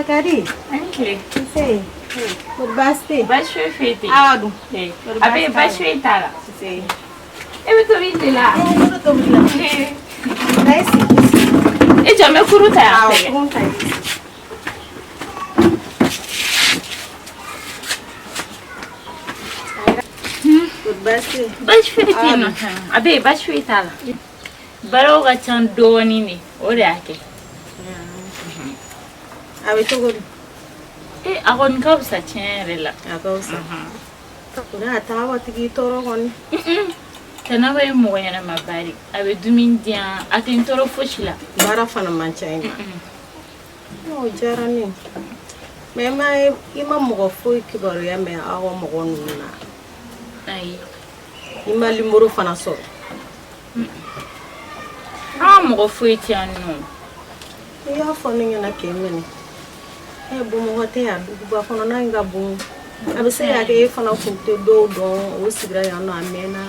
Kadi. Nse. Baasi tɛ yen. Baasi foyi foyi tɛ yen. Awa dun? A bɛ yen, baasi foyi t'a la. E bɛ tobili de la? Ne bɛ tobili la. Na i sigi. I jɔ n bɛ kurun ta yan Awɔ, fɛ. kurun ta i sigi. Baasi tɛ yen. Baasi foyi tɛ yen nɔ. A bɛ yen, baasi foyi t'a la. Baaraw ka ca dɔɔnin de, o de y'a kɛ. A bɛ cogo di? Ee, a kɔni ka fisa tiɲɛ yɛrɛ la. A ka fisa. O de y'a taa wa tigi tɔɔrɔ kɔni. Tanaba ye mɔgɔ ɲɛnamaba de ye. A bɛ dumuni di yan, a tɛ n tɔɔrɔ fosi la. Baara fana man ca i ma. O diyara ne ye. Mais i ma mɔgɔ foyi kibaruya mɛn aw ka mɔgɔ ninnu na? Ayi. I ma nimoro fana sɔrɔ? An ka mɔgɔ foyi tɛ yan nɔ. I y'a fɔ ne ɲɛna k'e minɛ. Ɛ Bamakɔ tɛ yan, duguba kɔnɔna in ka bon. A bɛ se ka kɛ e fana kun tɛ dɔw dɔn, o sigira yan nɔ a mɛnna.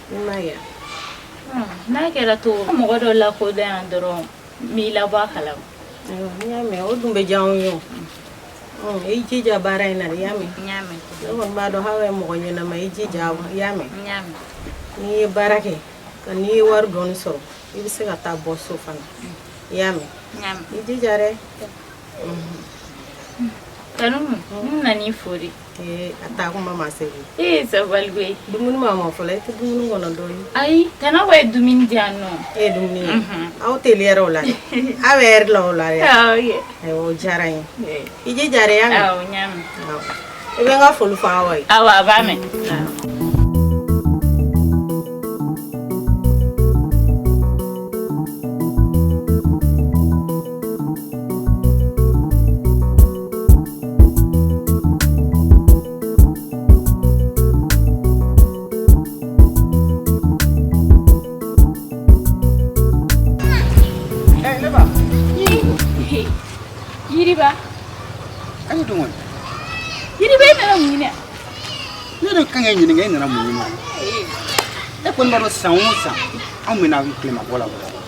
I m'a ye wa? N'a kɛra to mɔgɔ dɔ lakodɔn yan dɔrɔn, n b'i labɔ a kalama. Ayiwa, n y'a mɛn, o dun bɛ diya anw ye o. I jija baara in na dɛ, i y'a mɛn? N y'a mɛn. Ne kɔni b'a dɔn Hawa ye mɔgɔ ɲɛnama ye, i jija, i y'a mɛn? N y'a mɛn. N'i ye baara kɛ, ka n'i ye wari dɔɔni sɔrɔ, i bɛ se ka taa bɔ so fana. I y'a mɛn? N y'a mɛn. I jija dɛ. Tanu, n nana i fo de. Ee, a taa kuma ma se koyi. Ee, sabali koyi. Dumuni ma mɔ fɔlɔ, i tɛ dumuni kɔnɔ dɔɔni. Ayi, Tanaba ye dumuni di yan nɔ. E ye dumuni kɛ? Aw teliyara o la dɛ. Aw bɛ ɛri la o la dɛ. Awɔ. Ayiwa, o diyara n ye. I jija dɛ, i y'a mɛn? Awɔ, n y'a mɛn. Awɔ. I bɛ n ka foli fɔ Awa ye. Awɔ, a b'a mɛn. Yiriba. An ye don kɔni. Yiriba, e nana mun ɲini yan? Ne de kan ka ɲininka e nana mun ɲini yan. E kɔni b'a dɔn san o san anw bɛ na tilemabɔ la Bamakɔ.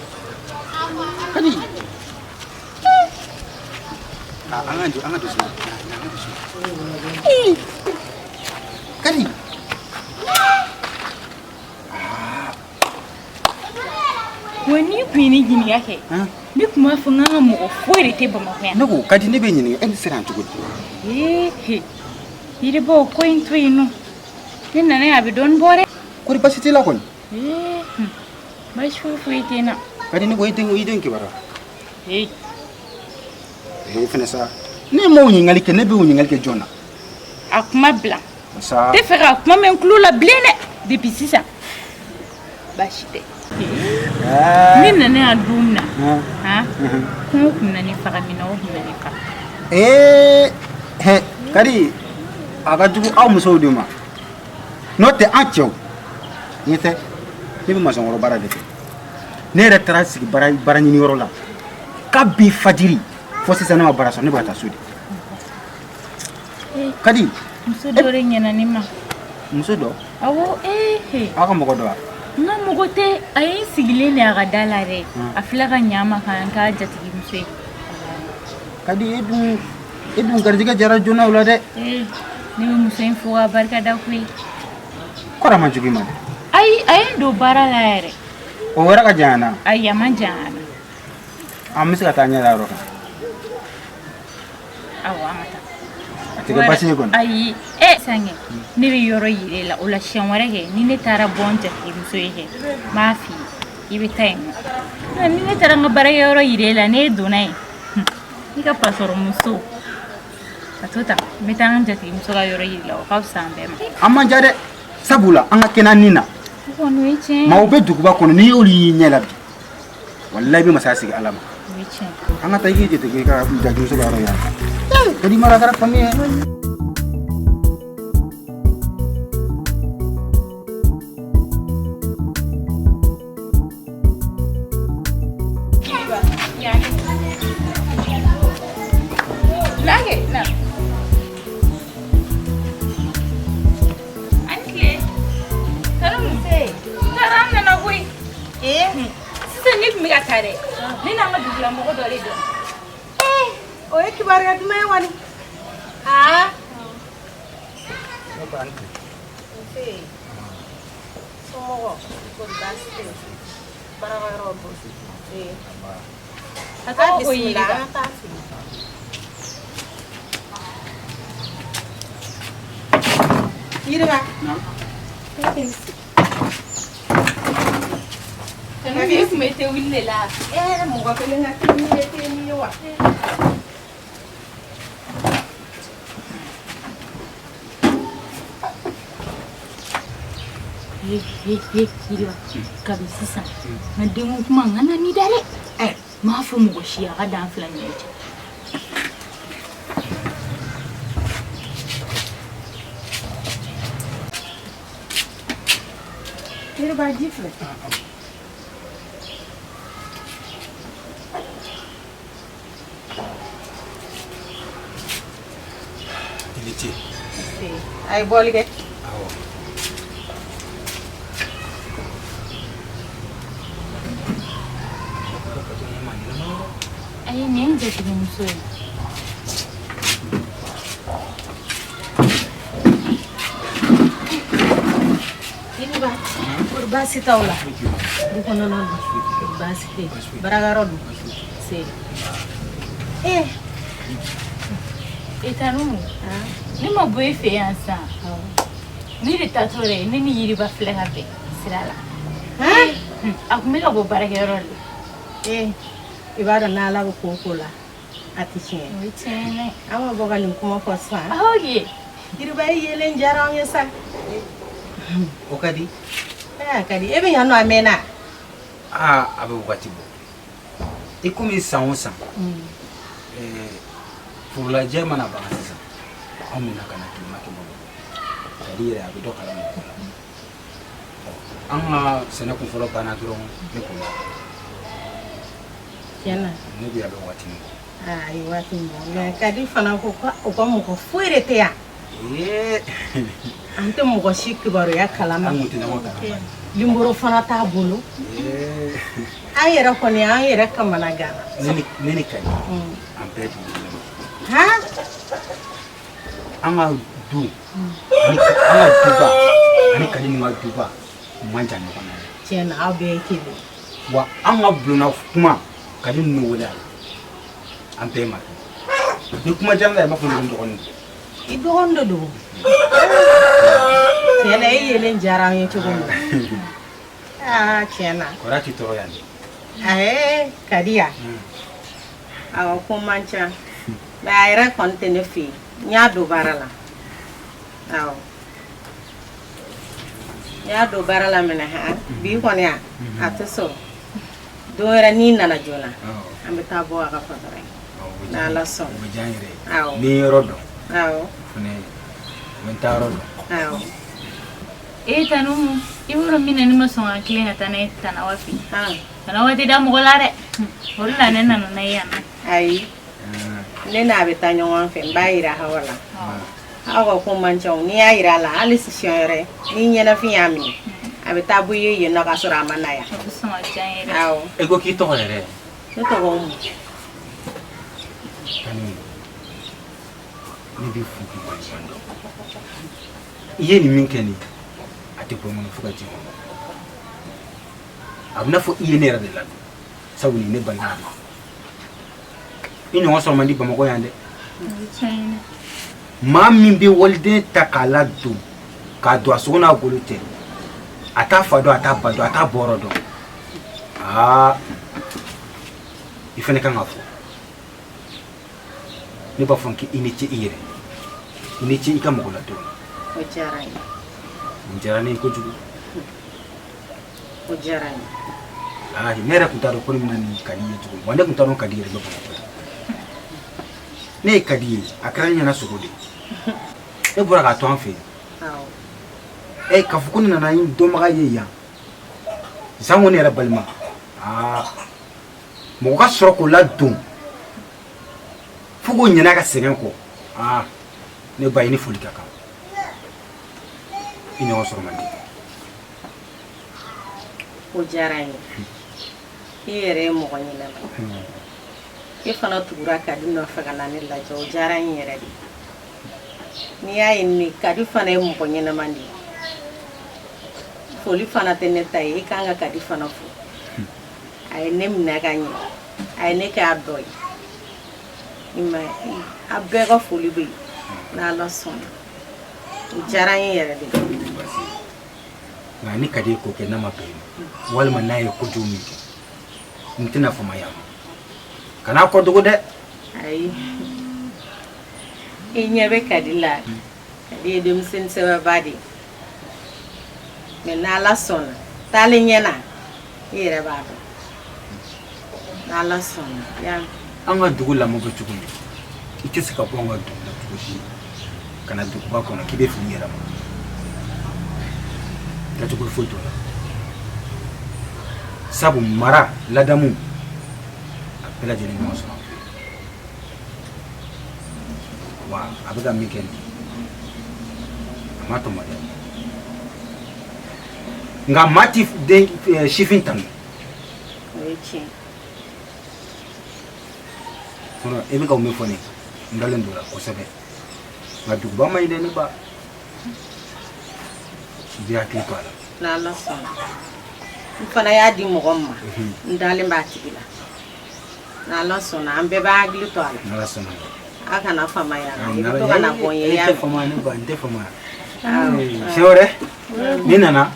Kadi. An ka don, an ka don so. An ka don so. Kadi. Wa n'i kun ye ne ɲininka kɛ, ne tun b'a fɔ n k'an ka mɔgɔ foyi de tɛ Bamakɔ yan. Ne ko Kadi, ne bɛ ɲininka e bɛ siran cogo di? Ee, Yiriba, o ko in to yen nɔ. Ne nana yan a bɛ dɔɔnin bɔ dɛ. Kɔri baasi t'i la kɔni? Ee, baasi foyi foyi tɛ n na. Kadi, ne ko i den, i den kibaruya. Ee. Ee fɛnɛ sa, ne m'o ɲininkali kɛ, ne bɛ o ɲininkali kɛ jɔn na? A kuma bila. Sa. N tɛ fɛ ka kuma mɛn n tulo la bilen dɛ depuis sisan. Baasi tɛ. Ne nana yan don min na, han, kɔngɔ tun bɛna ne faga, minnɔgɔ tun bɛna ne faga. Ee, hɛ, Kadi, a ka jugu aw musow de ma. N'o tɛ an cɛw, ɲɛ tɛ, ne bɛ masɔnkɔrɔ baara de kɛ. Ne yɛrɛ taara sigi baara baara ɲini yɔrɔ la. Kabi fajiri fo sisan ne ma baara sɔrɔ, ne bɛ ka taa so de. Kadi. Muso dɔ de ɲɛna ne ma. Muso dɔ? Awɔ, ee. Aw ka mɔgɔ dɔ wa? N ka mɔgɔ tɛ, a ye n sigilen de a ka da la dɛ. A filɛ ka ɲa n ma ka n k'a jatigimuso ye. Kadi, e dun garijɛgɛ jara joona o la dɛ. Ee, ne bɛ muso in fo k'a barika da koyi. Kɔrɔ a ma jugu i ma dɛ. Ayi, a ye n don baara la yɛrɛ. O yɔrɔ ka jan yan na? Ayi, a man jan yan na. An bɛ se ka taa ɲɛ da yɔrɔ kan. Awɔ, an ka taa. A tɛ kɛ baasi ye kɔni? Ayi, e Sange, ne bɛ yɔrɔ yira e la, o la siɲɛ wɛrɛ kɛ, ni ne taara bɔ n jatigimuso ye kɛ, n b'a f'i ye, i bɛ taa yen nɔ. Ni ne taara n ka baarakɛyɔrɔ yira e la, n'e donna yen, i ka pasɔrɔmuso. A to tan, n bɛ taa n jatigimuso ka yɔrɔ yir'i la, o ka fisa an bɛɛ ma. An man ja dɛ, sabula an ka kɛnɛ nin na. O kɔni o ye tiɲɛ ye. Maaw bɛ duguba kɔnɔ, n'i y'olu y'i ɲɛ la bi, walayi i bɛ masaya sigi Ala ma. O ye tiɲɛ ye. An ka taa i k'i jatigi ka jatigimuso ka yɔrɔ yira. Kadi mara kɛra faamu ye. Lage, na. An tile. Kalamu. Taara an nana koyi. Sisan ne tun bɛ ka taa dɛ. Ne n'an ka dugulamɔgɔ dɔ de dɔn. O ye kibaruya duman ye wani? Aa. Nse. Somɔgɔw, kɔri baasi tɛ yen? Baarakɛyɔrɔ dun? Ee. A tɔgɔ ko Bisimila, Yiriba. an ka taa sigi. Yiriba. Tanu e tun bɛ te wuli de la. Mɔgɔ kelen ka te min ye te min ye wa? Yiriba, kabi sisan n ka denko kuma n kana n'i da dɛ. N m'a fɔ mɔgɔ si ye, a ka dan fila ni ɲɔgɔn cɛ. Yiriba, ji filɛ. I ni ce. A ye bɔli kɛ. Awɔ. Ayi, nin ye n jatigimuso ye. Yiriba, kɔri baasi t'aw la? Du kɔnɔna dun, kɔri baasi tɛ yen? Baarakɛyɔrɔ dun? Se. E Tanu, ne ma bɔ e fɛ yan sisan. Ne de taatɔ dɛ, ne ni Yiriba filɛ ka bɛn sira la. A tun bɛ ka bɔ baarakɛyɔrɔ de la. I b'a dɔn n'Ala bɛ ko o ko la, a tɛ tiɲɛ. O ye tiɲɛ ye dɛ. An ma bɔ ka nin kuma fɔ sisan. Awɔ kɛ. Yiriba, e yelen diyara anw ye sa. O ka di. A ka di. E bɛ yan nɔ a mɛnna? Aa, a bɛ wagati bɔ. I komi san o san, furulajɛ mana ban sisan, anw bɛ na ka na tilema kɛ Bamakɔ. Kadi yɛrɛ a bɛ dɔ kalama o ko la. An ka sɛnɛ kun fɔlɔ banna dɔrɔn, ne ko la. Tiɲɛ na. Ne bɛ a bɛ waati min bɔ. Aa, a ye waati min bɔ. Mais Kadi fana ko ko u ka mɔgɔ foyi de tɛ yan. An tɛ mɔgɔ si kibaruya kalama. An kun tɛ ɲɔgɔn kalama. Numéro fana t'a bolo. An yɛrɛ kɔni, an yɛrɛ kamana ganna. Ne ni Kadi, an bɛɛ dugu kelen ma. Han? An ka du, ani an ka duba, ani Kadi ni ka duba man jan ɲɔgɔn na. Tiɲɛ na, aw bɛɛ ye kelen. Wa an ka bulonna kuma, Kadi ninnu wele a la. An bɛɛ ma kɛ. Ni kuma diyara n la, i b'a fɔ ne ko n dɔgɔnin don. I dɔgɔnin de don. Tiɲɛ na, e yelen diyara an ye cogo min na. Aa, tiɲɛ na. Kɔrɔ t'i tɔɔrɔ yan dɛ. Kadi yan. Awɔ, ko man ca. Mais a yɛrɛ kɔni tɛ ne fɛ yen. N y'a don baara la. Awɔ. N y'a don baara la minɛ han. Bi kɔni a, a tɛ sɔrɔ. Don wɛrɛ n'i nana joona, an bɛ taa bɔ a ka patɔrɔn ye. N'Ala sɔnna. O bɛ diya n yɛrɛ ye. Awɔ. Ni n ye yɔrɔ dɔn. Awɔ. Fɛnɛ, u bɛ n taa yɔrɔ dɔn. Awɔ. E Tanu, i b'a dɔn min na ne ma sɔn ka tilen ka taa n'a ye Tanawa fɛ yen. Tanawa tɛ da mɔgɔ la dɛ. O de la ne nana n'a ye yan nɔ. Ayi. Ne n'a bɛ taa ɲɔgɔn fɛ, n b'a yira Hawa la. Aw ka ko man ca o, n'i y'a yira a la hali siɲɛ wɛrɛ ni ɲɛnafin y'a minɛ, a bɛ taa bɔ i ye yen nɔ k'a sɔrɔ a ma na yan. O bɛ sɔn ka diya n ye dɛ. Awɔ. E ko k'i tɔgɔ yɛrɛ? Ne tɔgɔ Umu. Tanu, ne b'i fo k'i waleɲuman dɔn. I ye nin min kɛ nin ye, a tɛ bɔ n kɔnɔ fo ka diɲɛ wuli. A bɛ n'a fɔ i ye ne yɛrɛ de ladon, sabu nin ye ne balima de ye. I ɲɔgɔn sɔrɔ man di Bamakɔ yan dɛ. Maa min bɛ waliden ta k'a ladon, k'a don a sogo n'a golo cɛ, a t'a fa dɔn, a t'a ba dɔn, a t'a bɔyɔrɔ dɔn. Aa, i fana kan ka fɔ. Ne b'a fɔ k'i ni ce i yɛrɛ, i ni ce i ka mɔgɔ ladon na. O diyara n ye. Nin diyara ne ye kojugu. O diyara n ye. Walahi, ne yɛrɛ tun t'a dɔn ko ne bɛna nin Kadi ye cogo min wa. Ne tun t'a dɔn Kadi yɛrɛ bɛ Bamakɔ yan. Ne ye Kadi ye, a kɛra ne ɲɛna sogo de ye. E bɔra k'a to an fɛ yen. Awɔ. Ɛ, k'a fɔ ko ne nana n dɔnbaga ye yan sango ne yɛrɛ balima, aa, mɔgɔ ka sɔrɔ k'o ladon fo k'o ɲinɛ a ka sɛgɛn kɔ. Aa, ne ba, i ni foli ka kan. I ɲɔgɔn sɔrɔ man di. O diyara n ye. I yɛrɛ ye mɔgɔ ɲɛnama ye. E fana tugura Kadi nɔfɛ ka na ne lajɛ, o diyara n yɛrɛ de. N'i y'a ye, ni Kadi fana ye mɔgɔ ɲɛnama de ye. Foli fana tɛ ne ta ye, i kan ka Kadi fana fo. A ye ne minɛ ka ɲɛ, a ye ne kɛ a dɔ ye. I ma ye, a bɛɛ ka foli bɛ yen. N'Ala sɔnna, o diyara n ye yɛrɛ de. Nka ni Kadi ye ko kɛ n'a ma bɛn i ma, walima n'a ye kojugu min kɛ, n tɛna famaya ma. Kan'a kɔ dogo dɛ. Ayi, i ɲɛ bɛ Kadi la. Kadi ye denmisɛnnin sɛbɛba de ye, mais n'Ala sɔnna, taalen ɲɛ na, i yɛrɛ b'a dɔn, n'Ala sɔnna ya. An ka dugu lamɔ bɛ cogo min, i tɛ se ka bɔ an ka dugu la cogo si ka na duguba kɔnɔ k'i bɛ fili i yɛrɛ ma. Kɛcogo foyi t'o la, sabu mara, ladamu, a bɛɛ lajɛlen ɲɔgɔn sɔrɔ an fɛ yen. Wa a bɛ ka min kɛ nin ye, a ma tɔmɔ dɛ, nka maa ti den sifin tanu. O ye tiɲɛ. Kɔnɔ e bɛ ka min fɔ ne ye, n dalen don o la kosɛbɛ. Nka duguba man ɲi dɛ, ne ba. I b'i hakili to a la. N'Ala sɔnna, n fana y'a di mɔgɔ min ma, n dalen b'a tigi la. N'Ala sɔnna, an bɛɛ b'an hakili to a la. N'Ala sɔnna. A kana famaya a la. I bɛ to ka na bɔ n ye. I ya tɛ fama, ne ba, n tɛ fama. Siɲɛ wɛrɛ ni nana,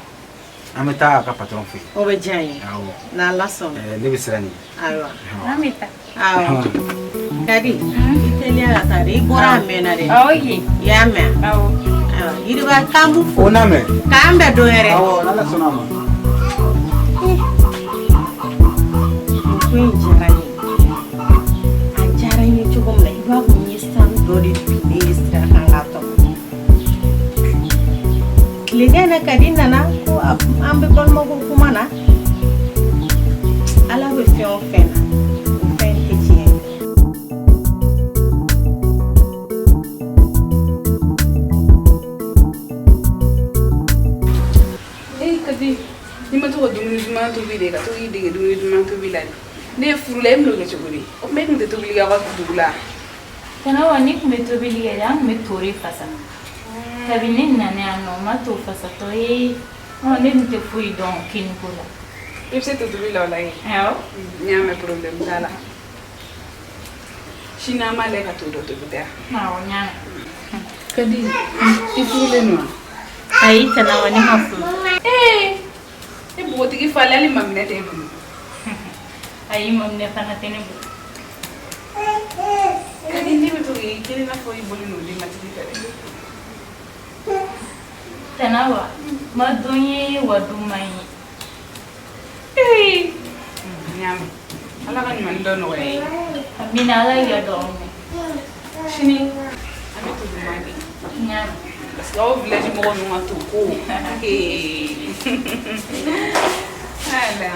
an bɛ taa a ka patron fɛ yen. O bɛ diya n ye. Awɔ. N'Ala sɔnna. Ne bɛ siran nin. Ayiwa. An bɛ taa. Awɔ, Kadi, i teliya ka taa dɛ. I bɔra a mɛnna dɛ. Awɔ kɛ. I y'a mɛn? Awɔ. Ayiwa, Yiriba, k'an b'u fo. O n'a mɛn. K'an bɛn don wɛrɛ. Awɔ, n'Ala sɔnna a ma. Nin ko in diyara n ye. A diyara n ye cogo min na, i b'a fɔ n ye sanu dɔ de binnen ye sira kan k'a tɔmɔ. Tilegan na, Kadi nana ko an bɛ balimako kuma na. Ala bɛ fɛn o fɛn na, o fɛn tɛ tiɲɛ ye. Ee Kadi, n'i ma to ka dumuni duman tobi de, ka to k'i dege dumuni duman tobi la de. Ne ye furu la, e bɛn'o kɛ cogo di? O tuma e tun tɛ tobili kɛ aw ka dugu la? Tana wa, ne tun bɛ tobili kɛ de, an tun bɛ to de fasa. Kabini ne nana yan nɔ, n ma to fasatɔ ye. Ɔ, ne dun tɛ foyi dɔn kiniko la. I bɛ se to tobi la o la yen? Awɔ. N y'a mɛn, problème t'a la. Sini an b'a lajɛ ka to dɔ tobi tɛ. Awɔ, n y'a mɛn. Kadi, i furulen don wa? Ayi, Tana wa, ne ma furu. Ee, e npogotigi falen, hali maminɛ t'e bolo? Ayi, maminɛ fana tɛ ne bolo. Kadi, ne bɛ to k'i kelen n'a fɔ i bolo n'o denbatigi fɛ dɛ. Tana wa, ma don ye wa dun man ye. Ee, n y'a mɛn. Ala ka ɲuman dɔ nɔgɔya i ye. Amina, Ala y'i ka dugawu mɛn. Sini an bɛ to duman kɛ. N y'a mɛn. Parce que aw village mɔgɔ ninnu ka to ko. Ala.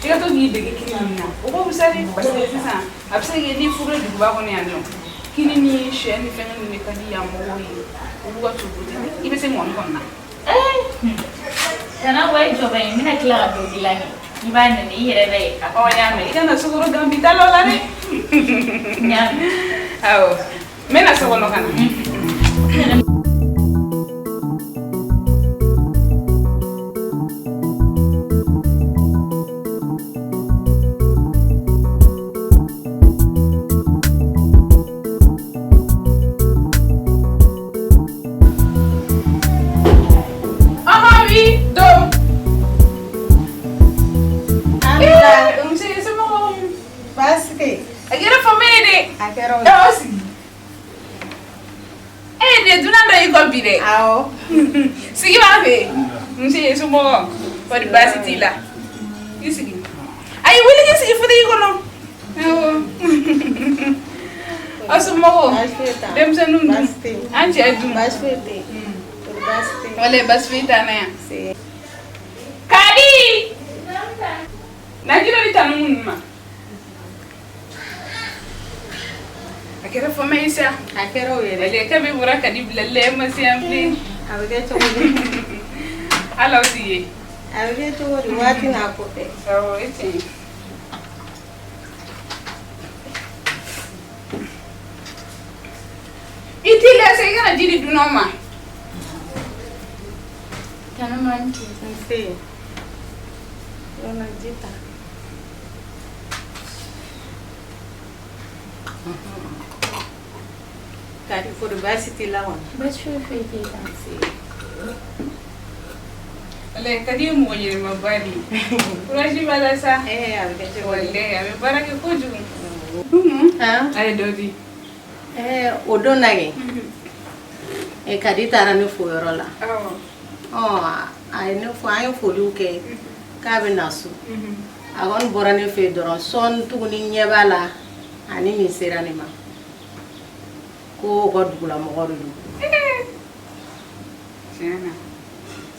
I ka to k'i dege kini min na, o ko fisa dɛ, parce que sisan a bɛ se ka kɛ ni furu ye duguba kɔnɔ yan nɔ, kini ni sɛ ni fɛngɛ ninnu de ka di yan mɔgɔw ye, olu ka to ko tɛ. I bɛ se mɔni kɔni na? Tana wa, i jɔ bɛ n bɛna tila ka dɔ dilan kɛ. I b'a nɛnɛ, i yɛrɛ bɛ ye. Ɔ, n y'a mɛn. I kana sukaro gan bi ta la o la dɛ. N y'a mɛn. Awɔ, n bɛ na so kɔnɔ ka na. Ah oui, donc. Amina. Nse, somɔgɔw? Baasi tɛ yen. A kɛra faama ye dɛ. A kɛra o Aw ye. sigi. Dunan dɔ y'i kɔ bi dɛ. Awɔ. Sigi b'a fɛ yen. Nse somɔgɔw, kɔri baasi t'i la? I sigi. Ayi, wuli k'i sigi fauteuil kɔnɔ. Awɔ. Aw somɔgɔw? Baasi foyi t'an na. Denmisɛnninw dun? Baasi tɛ yen. An cɛ dun? Baasi foyi tɛ yen. Kɔri baasi tɛ yen. Walayi baasi foyi t'an na yan. Se. Kadi! Na ji dɔ di tanu ninnu ma. A kɛra fama ye sa. A kɛra o yɛrɛ. Walayi kabi bɔra Kadi bilali la e ma se yan bilen. A bɛ kɛ cogo di? Hali aw t'i ye. A bɛ kɛ cogo di? Waati n'a ko tɛ. Awɔ, o ye tiɲɛ ye. I t'i lase i kana ji di dunanw ma. Tanu ma ni ce. Nse. Yɔrɔ ji ta. Kadi, kɔri baasi t'i la kɔni? Baasi foyi foyi t'e la. Walayi Kadi ye mɔgɔ ɲɛnamaba de ye. Courage b'a la sa. Ee, a bɛ kɛ cogo di? Walayi a bɛ baara kɛ kojugu. Umu. Han? A ye dɔ di. Ɛɛ, o don na kɛ. Ee, Kadi taara ne fo yɔrɔ la. Awɔ. Ɔ, a ye ne fo, an ye foliw kɛ k'a bɛ na so. A kɔni bɔra ne fɛ yen dɔrɔn sɔɔni tuguni ɲɛ b'a la ani nin sera ne ma ko u ka dugulamɔgɔ de don. Tiɲɛ na.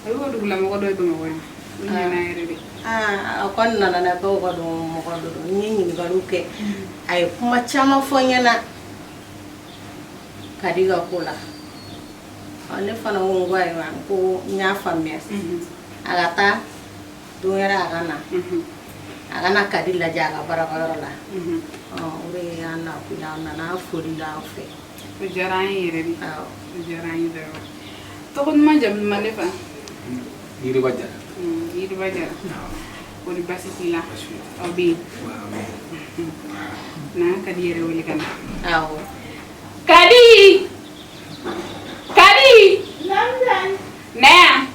A y'o dugulamɔgɔ dɔ ye Bamakɔ yan. O ɲɛna yɛrɛ de. Aa, a kɔni nana na k'u ka mɔgɔ dɔ don. N ye ɲininkaliw kɛ, a ye kuma caman fɔ n ɲɛna Kadi ka ko la. Ɔ, ne fana ko n ko ayiwa, n ko n y'a faamuya. A ka taa don wɛrɛ a ka na. A ka na Kadi lajɛ a ka baarakɛyɔrɔ la. Ɔ, o de y'an nakun ye, an nana foli la aw fɛ. O diyara an ye yɛrɛ de. Awɔ. O diyara an ye vraiment. Tɔgɔ ɲuman jamu ɲuman ne fa? Yiriba Jara. Yiriba Jara. Kɔri baasi t'i la? Aw bɛ yen? Na Kadi yɛrɛ wele ka na. Awɔ. Kadi! Kadi! Na yan.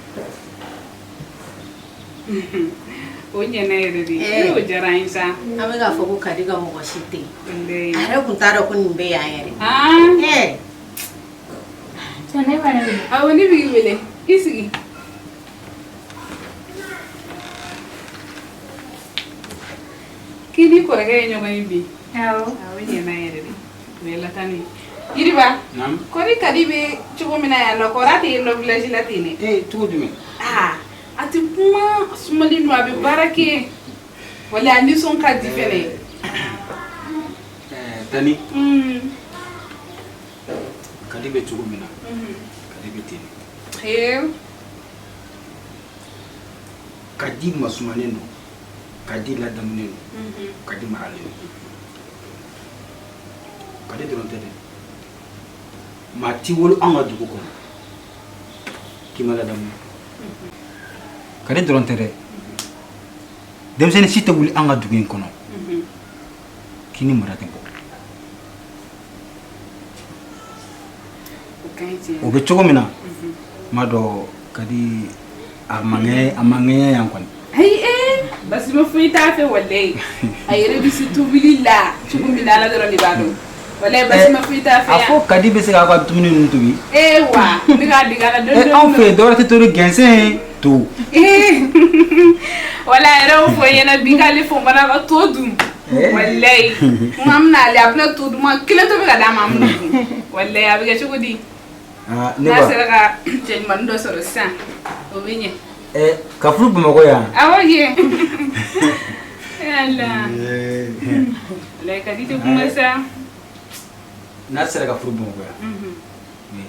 O ɲɛna yɛrɛ de. Eh. O diyara an ye sa. An bɛ k'a fɔ ko Kadi ka mɔgɔ si tɛ yen. Walayi. A yɛrɛ tun t'a dɔn ko nin bɛ yan yɛrɛ. Ah. Ɛɛ. Tanu e b'a ne wele. Awɔ, ne b'i wele. I sigi. K'i ni kɔrɔkɛ ye ɲɔgɔn ye bi. Awɔ. Awɔ, ɲɛna yɛrɛ de. O ye latanu ye. Yiriba. Naamu. Kɔri Kadi bɛ cogo min na yan nɔ, kɔri a tɛ yen nɔ village la ten dɛ. Ee, cogo jumɛn? Aa, a tɛ kuma, a sumalen don, a bɛ baara kɛ. Walayi a nisɔn ka di fɛnɛ. Ɛɛ, Tani. Kadi bɛ cogo min na, Kadi bɛ ten de. Ee. Kadi masumannen don, Kadi ladamunen don, Kadi maralen don. Kadi dɔrɔn tɛ dɛ. Maa t'i wolo an ka dugu kɔnɔ k'i ma ladamu. Kadi dɔrɔn tɛ dɛ. Denmisɛnnin si tɛ wuli an ka dugu in kɔnɔ k'i ni mara tɛ bɔ. O ka ɲi tiɲɛ. O bɛ cogo min na, n m'a dɔn Kadi a man kɛnɛ yan kɔni. Ayi ee, basi ma foyi t'a fɛ walayi. A yɛrɛ bɛ se tobili la cogo min na Ala dɔrɔn de b'a dɔn. Walayi basi ma foyi t'a fɛ A yan. fɔ Kadi bɛ se k'a ka dumuni ninnu tobi. Ee wa, ne k'a dege a la dɔɔni dɔɔni. Anw fɛ yen dɔwɛrɛ tɛ tobi gɛnsɛn to. Ee, walayi a yɛrɛ y'o fɔ n ɲɛna bi k'ale fɔnbana ka to dun. Walayi, n ko an bɛna ale, a bɛna to duman kelen tobi ka d'a ma, an bɛna dun. Walayi a bɛ kɛ cogo di? Aa, ne N'a ba. sera ka cɛ ɲumannin dɔ sɔrɔ sisan, o bɛ ɲɛ. Ɛɛ, ka furu Bamakɔ yan. Awɔ kɛ. Ala. Walayi Kadi tɛ kuma sa. N'a sera ka furu Bamakɔ yan. Mais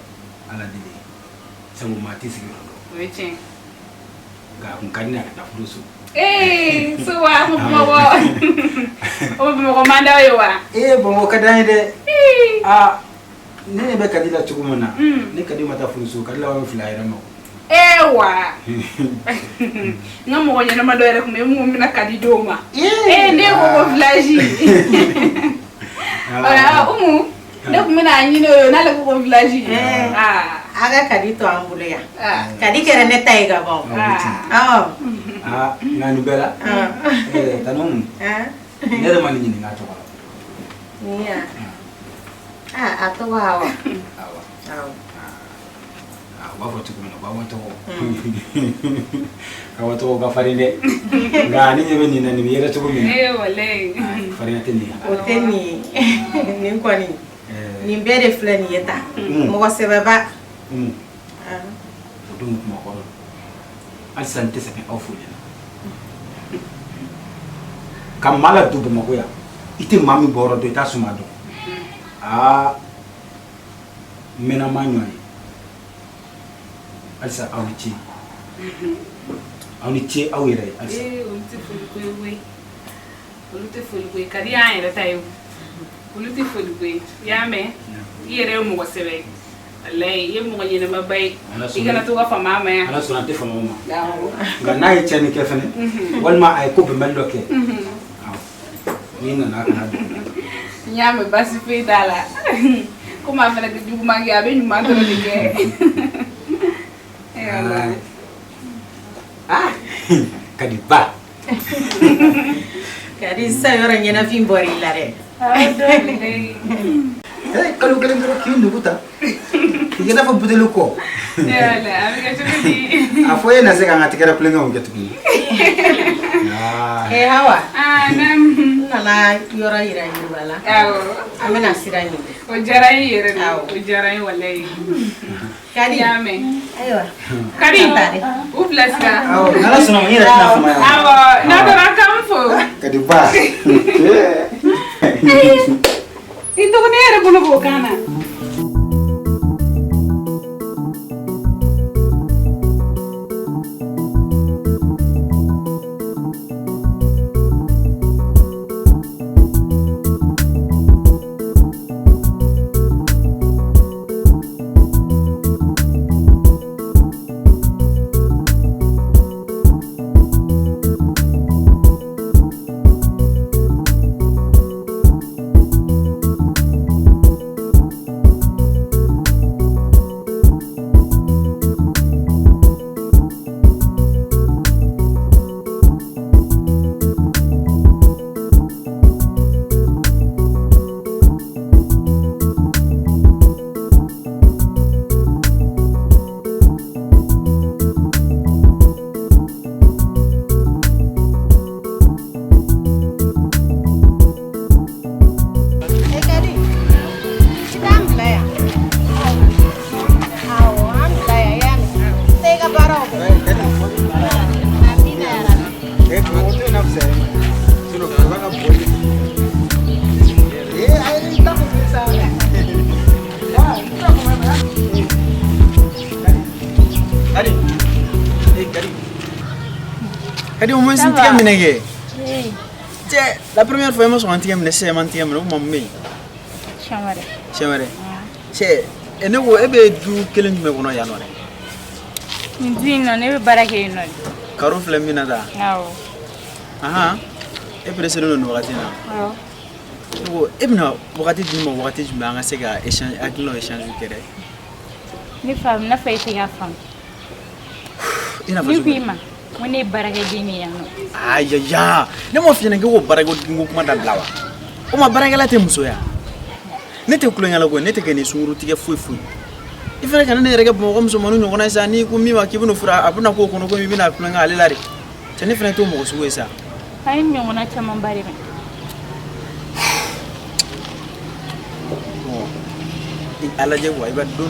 Ala deli. Sabu maa t'i sigi yɔrɔ dɔn. O ye tiɲɛ. Nka a kun ka di ne ye a ka taa furu so. Ee, so wa ko Bamakɔ. O Bamakɔ man d'aw ye wa? Ee, Bamakɔ ka d'an ye dɛ. Aa, ne ɲɛ bɛ Kadi la cogo min na, ne Kadi ma taa furu so, Kadi laban bɛ fili a yɛrɛ ma. Ee wa. N ka mɔgɔ ɲɛnama dɔ yɛrɛ tun bɛ yen mun bɛna Kadi d'o ma. Ee, ne ko ko village. Ɔ Umu, ne tun bɛna a ɲini o ye, n'ale ko ko village. Aa. A ka Kadi to an bolo yan. Kadi kɛra ne ta ye ka ban. Awɔ. Aa, nka nin bɛɛ la, ɛɛ, Tani Umu, ne yɛrɛ ma nin ɲininka a tɔgɔ la. Nin ya. Aa, a tɔgɔ Awa. Awa. Awɔ. U b'a fɔ cogo min na ko awa tɔgɔ awa tɔgɔ ka farin dɛ, nka ne ɲɛ bɛ nin na, nin bɛ yɛlɛ cogo min na. Ee walayi. Farinya tɛ nin ye. O tɛ nin ye, nin kɔni nin bɛɛ de filɛ nin ye tan, mɔgɔ sɛbɛba. O dun kuma kɔrɔ, halisa n tɛ sɛgɛn aw foli la ka maa ladon Bamakɔ yan, i tɛ maa min bɔyɔrɔ dɔn, i t'a suma dɔn. Aa, n mɛnna ma ɲɔgɔn ye, halisa aw ni ce, aw ni ce aw yɛrɛ ye halisa. Ee, olu tɛ foli ko ye koyi, olu tɛ foli ko ye. Ka di y'an yɛrɛ ta ye o, olu tɛ foli ko ye. I y'a mɛn, i yɛrɛ ye mɔgɔ sɛbɛ ye, walayi, i ye mɔgɔ ɲɛnɛmaba ye. I kana to ka fama a ma yan. Ala sɔnna, an tɛ fama o ma, nka n'a ye tiɲɛni kɛ fɛnɛ, walima a ye ko bɛnbali dɔ kɛ, n'i nana a kana dogo. N y'a mɛn, baasi foyi t'a la. Komi a fana tɛ juguman kɛ, a bɛ ɲuman dɔrɔn de kɛ. Ah, Kadi ba. Kadi, sisan yɔrɔ ɲɛnafin bɔra i la dɛ. Kalo kelen dɔrɔn k'i nugu ta k'i kɛ i n'a fɔ buteli kɔ. A bɛ kɛ cogo di? A fɔ e na se k'an ka tɛgɛrɛ kulonkɛw kɛ tuguni. Ee Hawa. Ah, naamu. N nana yɔrɔ yira Yiriba la. Awɔ. An bɛna sira ɲini. O diyara n ye yɛrɛ de. O diyara n ye walayi. Kadi. I y'a mɛn. Ayiwa. Kadi, u bilasira. Awɔ, n'Ala sɔnna ma, n yɛrɛ tɛna fama yan. Awɔ, n'a taara k'an fo. Kadi ba. I dɔgɔnin yɛrɛ bolo b'o kan na. Kadi, au moins, n tigɛ minɛ kɛ. Cɛ, la première fois i ma sɔn ka n tigɛ minɛ, sisan i ma n tigɛ minɛ, o tuma mun bɛ yen? Siɲɛ wɛrɛ. Siɲɛ wɛrɛ. Cɛ, ne ko e bɛ du kelen jumɛn kɔnɔ yan nɔ dɛ? Nin du in nɔ, ne bɛ baara kɛ yen nɔ de. Karo filɛ min na tan. Awɔ. Ahan, e pressé don nin wagati in na. Awɔ. Ne ko e bɛna wagati di ne ma wagati jumɛn an ka se ka échange, hakilinaw échange kɛ dɛ? Ne fa, n'a fɔ e tɛ k'a faamu. I n'a fɔ Ne cogo ko i di? ma, ko ne ye baarakɛden de ye yan nɔ. Ayaya, ne m'o f'i ɲɛna k'e k'o baarakɛden ko kuma dabila wa? O ma baarakɛla tɛ musoya. Ne tɛ kulonkɛ la koyi, ne tɛ kɛ ni sunguru tigɛ foyi foyi. I fana kana ne yɛrɛ kɛ Bamakɔ musomaninw ɲɔgɔnna ye sa, n'i ko min ma k'i bɛn'o furu, a bɛna k'o kɔnɔ komi i bɛna kulonkɛ ale la de. Cɛ, ne fana t'o mɔgɔ sugu ye sa. An ye ɲɔgɔnna camanba de mɛn. Bon, a lajɛ quoi, i bɛ don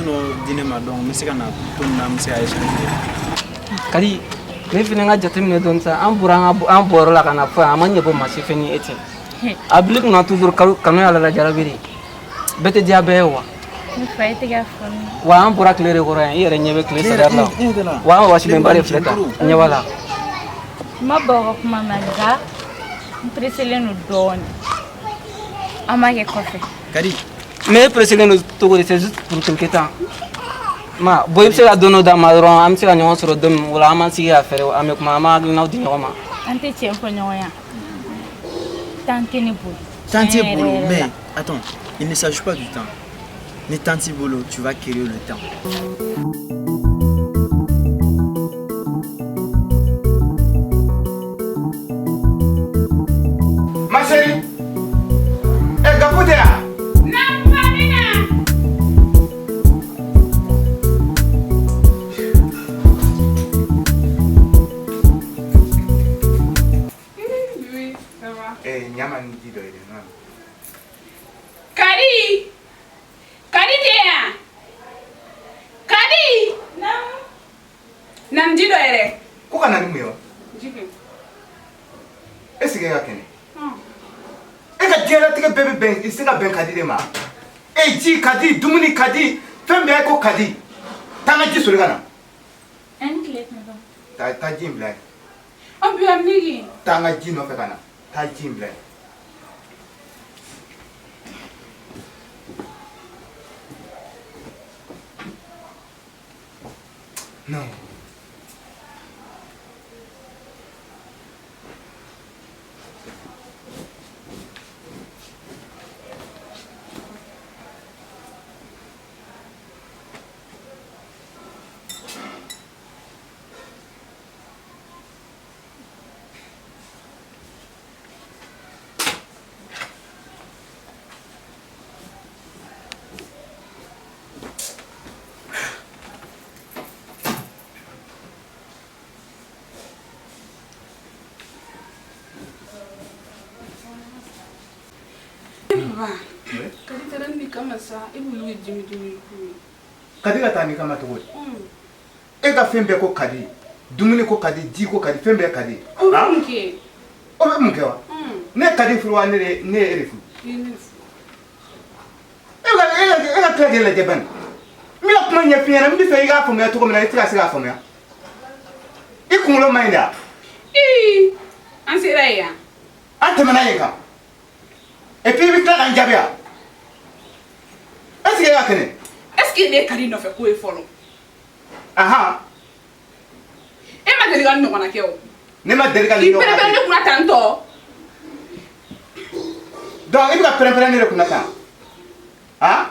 dɔ di ne ma, donc n bɛ se ka na don min na an bɛ se ka échanger kɛ. Kadi, ne fana ka jateminɛ dɔɔni sa, an bɔra an ka an bɔyɔrɔ la ka na fɔ yan, a ma ɲɛ bɔ maa si fɛ ni e tɛ. A bila i kunna toujours kanu y'ala la jarabi de, bɛɛ tɛ diya bɛɛ ye wa. Ne fa, e tɛ k'a faamu. Wa an bɔra tile de kɔrɔ yan, i yɛrɛ ɲɛ bɛ tile sariya la wa, an wasilenba de filɛ tan, ɲɛ b'a la. N ma ban o ka kuma ma, nka n pressélen don dɔɔnin. An b'a kɛ kɔfɛ. Kadi. Mais e pressélen don cogo di? C'est juste pour quelque temps ma. Bon, i bɛ se ka don dɔ d'an ma dɔrɔn, an bɛ se ka ɲɔgɔn sɔrɔ don min, o la an b'an sigi ka fɛɛrɛ, an bɛ kuma, an b'an hakilinaw di ɲɔgɔn ma. An tɛ tiɲɛ fɔ ɲɔgɔn ye. Temps tɛ ne bolo. Temps t'i Tiɲɛ bolo, yɛrɛ yɛrɛ mais la. attends, il ne s'agit pas du temps. Ni temps t'i bolo, tu vas créer le temps. Ma chérie, eh Gafou tɛ yan? Naamu, Amina. se ka bɛn Kadi de ma. E ji ka di, dumuni ka di, fɛn bɛɛ ko ka di. Taa n ka ji soli ka na. An tile tonton. Taa taa ji in bila yen. An bi a migi. Taa n ka ji nɔfɛ ka na. Taa ji in bila yen. Non. Papa, Kadi taara nin kama sa, e b'olu kɛ dimi dimi ko ye. Kadi ka taa nin kama cogo di? E ka fɛn bɛɛ ko Kadi, dumuni ko Kadi, ji ko Kadi, fɛn bɛɛ Kadi. O bɛ mun kɛ? O bɛ mun kɛ wa? Ne Kadi furu wa ne de ne ye e de furu? I ye ne de furu. E ka tila k'e lajɛ bani. N bɛna kuma ɲɛf'i ɲɛna, n bɛ fɛ i k'a faamuya cogo min na, i tɛ ka se k'a faamuya. I kunkolo man ɲi dɛ wa? Ii, an sera yen yan. An tɛmɛna yen kan. Et puis i bɛ tila ka n jaabi wa? Est ce que e ka kɛnɛ? Est ce que ne ye Kadi nɔfɛ ko ye fɔlɔ? Ahan. E ma deli ka nin ɲɔgɔnna kɛ o. Ne ma deli ka nin K'i ɲɔgɔnna kɛ. pɛrɛn-pɛrɛn ne kunna tan tɔ. Donc i bɛ ka pɛrɛn-pɛrɛn ne de kunna tan? Han?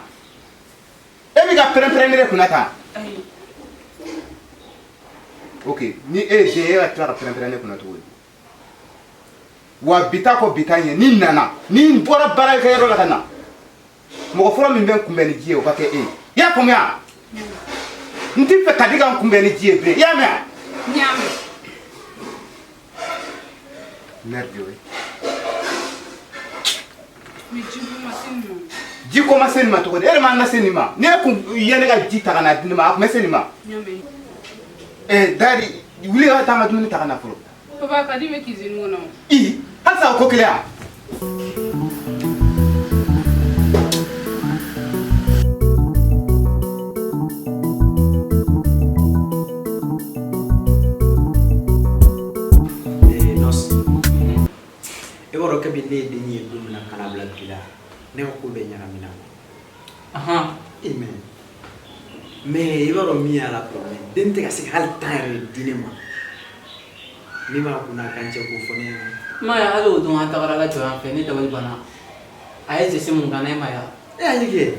E bɛ ka pɛrɛn-pɛrɛn ne de kunna tan? Ayi. Ok, ni e ye den ye, e ka tila ka pɛrɛn-pɛrɛn ne kunna cogo di? Wa bi ta kɔ bi ta ɲɛ, ni n nana, ni n bɔra baarakɛyɔrɔ la ka na, mɔgɔ fɔlɔ min bɛ n kunbɛn ni ji ye, o ka kɛ e ye. I y'a faamuya? N t'i fɛ Kadi ka n kunbɛn ni ji ye bilen. I y'a mɛn wa? N y'a mɛn. Merde o ye. Mais ji ko ma se nin ma. Ji ko ma se nin ma cogo di? E de m'a lase nin ma. Ni e kun ye ne ka ji ta ka na di ne ma, a kun bɛ se nin ma. N y'a mɛn. Dari, wuli ka taa n ka dumuni ta ka na fɔlɔ. Papa, Kadi bɛ cuisine kɔnɔ. I, halisa o ko kelen wa? E b'a dɔn kabi ne ye denni ye don min na ka na bila bi la, ne ka ko bɛɛ ɲagamina. E mais i b'a dɔn min y'a la problème, den tɛ ka se ka hali temps yɛrɛ di ne ma. Min b'a kunna a kan cɛ k'o fɔ ne ɲɛna. I m'a ye hali o don an tagara la jɔ yan fɛ, ne dabali banna. A ye geste mun kɛ ne ma ya. E y'a ye kɛ.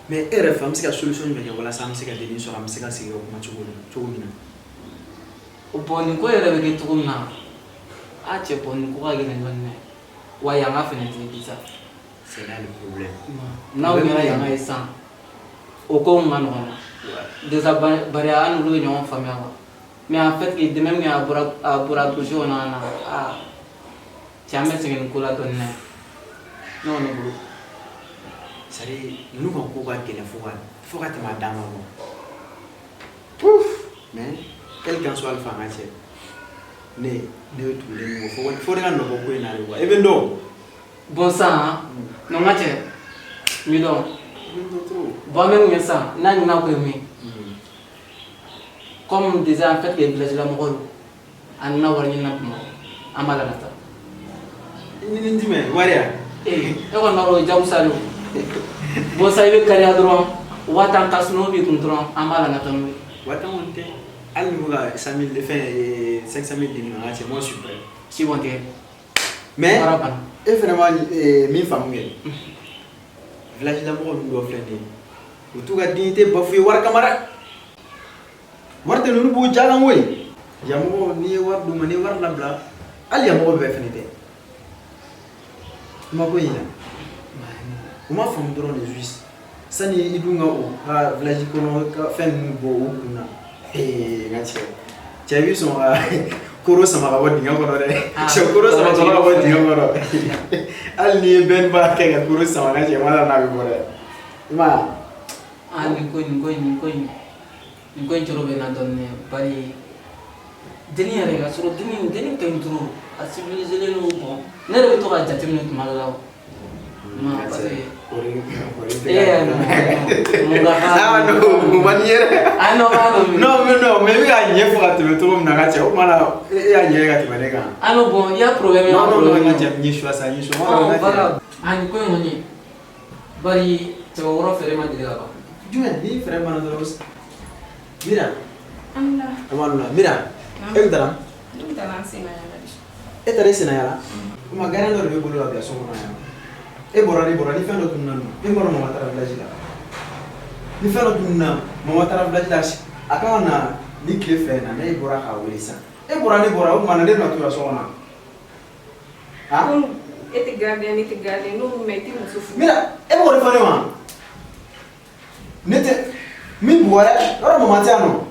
Mais e yɛrɛ fɛ an bɛ se ka solution jumɛn kɛ walasa an bɛ se ka denni sɔrɔ, an bɛ se ka sigi ka kuma cogo min na? O bon nin ko yɛrɛ bɛ kɛ cogo min na, a cɛ bon nin ko ka gɛlɛn dɔɔnin dɛ. Wa yanga fɛnɛ tɛ bi sa. C'est là le problème. N'aw kɛra yanga ye sisan, o ko ka nɔgɔn. Déjà bari an n'olu bɛ ɲɔgɔn faamuya quoi. Mais en fait que de même que a bɔra brousse kɔnɔ ka na, aa cɛ an bɛ sɛgɛn nin ko la dɔɔnin dɛ. Ne kɔni bolo. C'est à dire ninnu ka ko ka gɛlɛn fo ka tɛmɛ a dan kan quoi. Ouf! Mais quel qu'en soit alpha an ka cɛ, ne bɛ tugu den kɔ fo ne ka nɔ bɔ ko in na de quoi. E bɛ n dɔn. Bon sisan, non n ka cɛ, n b'i dɔn. Bon an bɛ mun kɛ sisan, n'a ɲin'a ko ye mun ye? Comme déjà en fait que village la mɔgɔ don, a nana wari ɲini na Bamakɔ, an b'a lanata. Ɲini jumɛn wari ya? Ee, e kɔni b'a dɔn o ye jagosa de ye o. Bon sisan i bɛ kariya dɔrɔn, 50 000 ka sunɔgɔ b'i kun dɔrɔn, an b'a lanata n'o ye. 50 000 kɔni tɛ. Hali ni bɛ ka 100 000 fɛn 500 000 di ne ma, n ka cɛ, moi je suis prêt. Si bon tɛ. Mais Baara banna. e fɛnɛ ma min faamu kɛ. Village la mɔgɔ ninnu dɔ filɛ nin ye, u t'u ka dignité bafouer wari kama dɛ. Wari tɛ ninnu b'u ja kan koyi. Yan mɔgɔw, n'i ye wari d'u ma, n'i ye wari labila, hali yan mɔgɔ bɛɛ fɛnɛ tɛ. I ma ko in ye, u ma faamu dɔrɔn de juste. Sani i dun ka o ka village kɔnɔ ka fɛn ninnu bɔ o kun na. Ee, n ka cɛ, cɛ b'i sɔn ka koro sama ka bɔ dingɛ kɔnɔ dɛ. Cɛ koro sama ka bɔ dingɛ kɔnɔ. Hali n'i ye bɛn ba kɛ ka koro sama ka cɛ, wala n'a bɛ bɔ dɛ. I m'a ye? Ah, nin ko in, nin ko in, nin ko in, nin ko in coro bɛ na dɔɔnin dɛ, bari denni yɛrɛ ka sɔrɔ denni ka ɲi trop, a civilisé len don bon. Ne yɛrɛ bɛ to k'a jateminɛ tuma dɔ la o. Ma parce que eh non, mun ka kan. Ah non, o man di n ye dɛ. Ah non, ah non. Non, mais non, mais i bɛ ka ɲɛ fɔ ka tɛmɛ cogo min na ka cɛ, o tuma na e y'a ɲɛ ka tɛmɛ ne kan. Ah non, bon, il y a problème. Non, non, non, n ka cɛ, n ye choix sa, n ye choix. Non, voilà. Ah, nin ko in kɔni, bari cɛbakɔrɔ fɛɛrɛ ma deli ka ban. Jumɛn ni fɛɛrɛ banna dɔrɔn? Mira. An la. O ma la Mira, e bɛ taa? Ne bɛ taa n sen na yala de. E taara i senna yala? O ma gardien dɔ de bɛ bolo la bila so kɔnɔ yan. E bɔra, ne bɔra ni fɛn dɔ tununna dun? E bɔra, mama taara village la ni fɛn dɔ tununna. Mama taara village la, a kan ka na ni tile 2 in na. Ne bɔra k'a wele sisan, e bɔra, ne bɔra, o tuma na ne bɛna to yan so kɔnɔ ah? E tɛ gardien, ne tɛ gardien, n'o mɛ i tɛ muso furu. Mira, e b'o de fɔ ne ma? Ne tɛ min bugɔ dɛ, yɔrɔ mama tɛ yan nɔ.